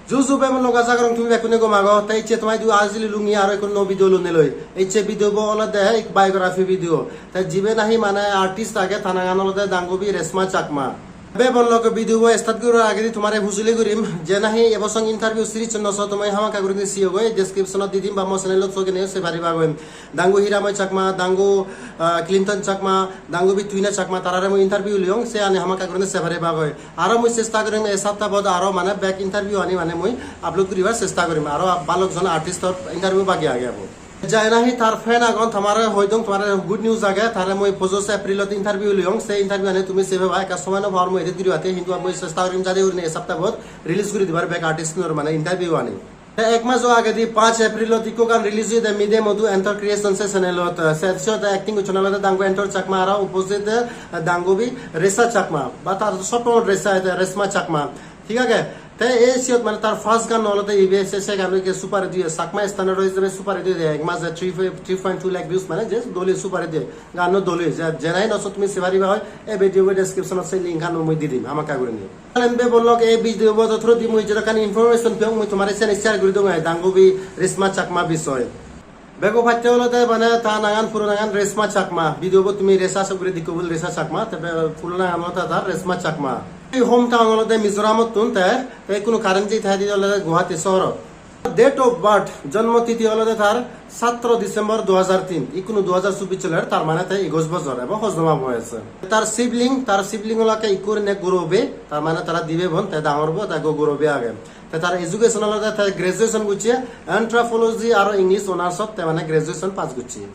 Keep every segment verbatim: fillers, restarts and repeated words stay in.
Ju ju bebon lok, aja gorong tumi bekkune gom ago. Te icche toma idu ajili lungi aro ekko nuo video lonei loi. Icche video bo olode ek biography video. Te jibe nahi mane artist age, ta nangan olode Dangubi Resma Chakma. Bebon lok, video bo start guribar agedi tomare hujuli gurim, je nahi ebo song interview series no so, tumi hamakkai gurinei siyogoi, description ot di dim ba mo channel ot so geinei sei paribagoi. Dangu Hiramoy Chakma, Dangu, ah, Clinton Chakma, Dangubi Tuina Chakma, tarare mui interview liyong, se ani hamakkai gurinei sei paribagoi. Aro mui chesta gorim ei sapta bod aro mane bek interview ani mane mui upload guribar chesta gorim. Aro balok jon artist or interview bagi age ebo. Je nahi tar fan agon, tomare hoi dong, tomare good news age, tare mui pojoj April ot interview liyong, se interview ani tumi sei peba, ekka somoy no pawor mui edit guribatte, hintu mui chesta gorim jade gurinei ei sapta bod release guri dibar bek artist unor mane interview ani. Te ek majo agedi pach April ot ikko gan release oyede, Mide Modu Antor Creations se channel ot, eh, se siyot acting gocchon olode Dangu Antor Chakma aro opposite, eh, Dangubi Resa Chakma, ba tar short form ot Resa, ete Resma Chakma, thik age? Te ei siyot mane tar first gan olode ibe, se, se gan oye super hit oye, Chakma standard ot ijebe super hit oye, ek maje three, three point two lakh views, mane je dole super hit oye, ganno dole, je, je nahi no so tumi sei pariba hoi, ei video bo description ot se link ano mui di dim, hamakkai gurinei. Alen bebon lok, ei video bo through di mui jedokkani information peyong mui tomare siyani share guri dong ai, Dangubi Resma Chakma bisoy. Bego patte olode mane ta nangan, puro nangan Resma Chakma. Video bo tumi Resa se guri dikko bul, Resa Chakma, te be-, puro nangan olode ta Resma Chakma. Ei hometown olode Mizoramottun te, te ikkunu current je thai di olode Guwahati sohorot. Date of birth, jonmo tithi olode tar satro December du hajar tin, ikkunu du hajar chobbish soler, tar mane te egoish bojor ebo hojnoma boyos. Tar sibling, tar sibling olakke ikko gurinei guro bhei, tar mane tara dibe bon, te dangor bo, te ekko guro bhei age. Te tar education olode te graduation gocche anthropology aro English honours ot, te mane graduation pass gocche.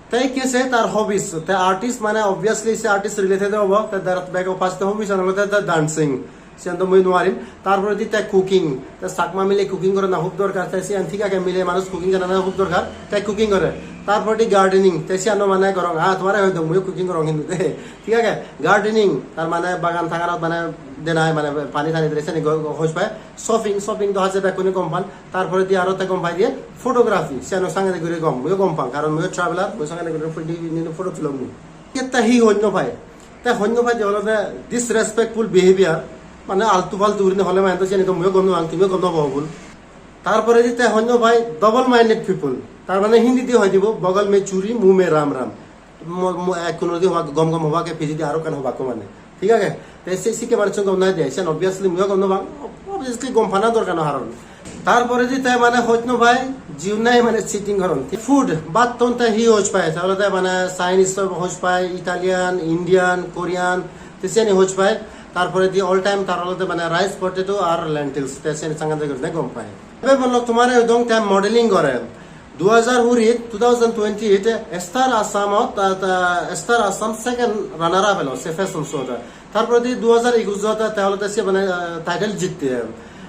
Te ikke se tar hobbies, te artist mane obviously se artist related obo, te tar bego first hobbies an olode te dancing, siyan do mui nuarim. Tar poredi te cooking, te Chakma mile cooking gorana hub dorkar, te siyan thik age, mile manuj cooking janana hub dorkar, te cooking gore. Tar poredi gardening, te siyan do mane gorong, ha, tomare hoi dong, mui cooking gorong hintu de, thik age, gardening, tar mane bagan taganot mane denai, mane pani tani dere seni go-, go-, hoj pai. Shopping, shopping do haje bekkune gom pan. Tar poredi aro te gom pai diye photography, siyano sangede guri gom, muiyo gom pang, karon muiyo traveler, mui sangede guri photo, photo tulong mui. Iyot te hi hoj no pai? Te hoj no pai de olode disrespectful behavior, mane altu faltu gurinei hole mane to siyani to muiyo gom no pang, tumiyo gom no pabo bul. Tar poredi te hoj no pai double minded people, tar mane Hindi di hoi dibo, "Bagal mein churi, muh mein ram ram." Mo-, mo-, ekkuno di hobak, gom gom hobak, e pijedi aro ekkan hobak ko mane. Thik age? Te se sikke manuchun gom nai de, sen obviously muiyo gom no pang, obviously gom pana dorkar no haron. Tar poredi te mane hoj no pai, jiun nahi mane cheating goron. Food, bhattun te hi hoj pai, te olode mane Chinese hoj pai, Italian, Indian, Korean, te seni hoj pai. Tar poredi all time tar olode mane rice, potato ar lentils, te seni sangade gurine gom pai. Ebe bolok tomare udong te modeling gore. Du hajar huri, two thousand twenty-eight, Star Assam-ot, ah, ta, Star Assam second runner up elo se fashion show-t. Tar poredi du hajar ekush-ot te olode se mane, ah, title jitte.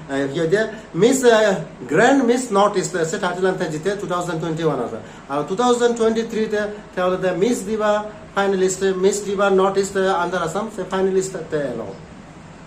Eh, hi hoide, Miss, eh, Grand Miss North East, se title an te jitte two thousand twenty-one-ot. Ar two thousand twenty-three-t te olode Miss Diva finalist, Miss Diva North East, eh, under Assam, se finalist te elo.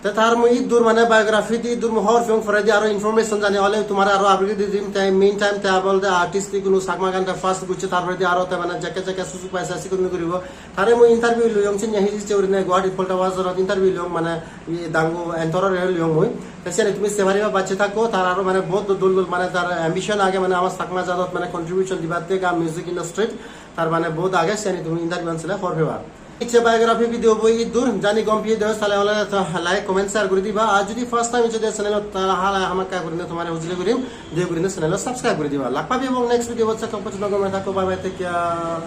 Te tar mui iddur mane biography di iddur mui hobor peyong, poredi aro information jani ole tomare aro update di dim. Te meantime te olode artist di gune Chakma gan te first gocche, tar poredi aro te mane jekke jekke sujog paise sigun guribo. Tare mui interview loyong, sinni hijeni gurinei Guwahati Polta Bazarot interview loyong, mane ei Dangu Antor-ore loyong mui. Te siyani tumi sei pariba, bacche thakko, tar aro mane bahut dol dol mane tar ambition age, mane ama Chakma jadot mane contribution dibatte ga music industry-t, tar mane bahut age, siyani tumi interview an sele hobor peba. Icche biography video bo iddur, jani gom peye de sale ole to like, comment, share guri diba. Ar jodi first time icche de channel ot, tale hala hamakkai gurinei tomare hujuli gurim, de gurinei channel ot subscribe guri diba. Lak pebong next video bot, se tok pojjonto gome thakko, bye bye, take care.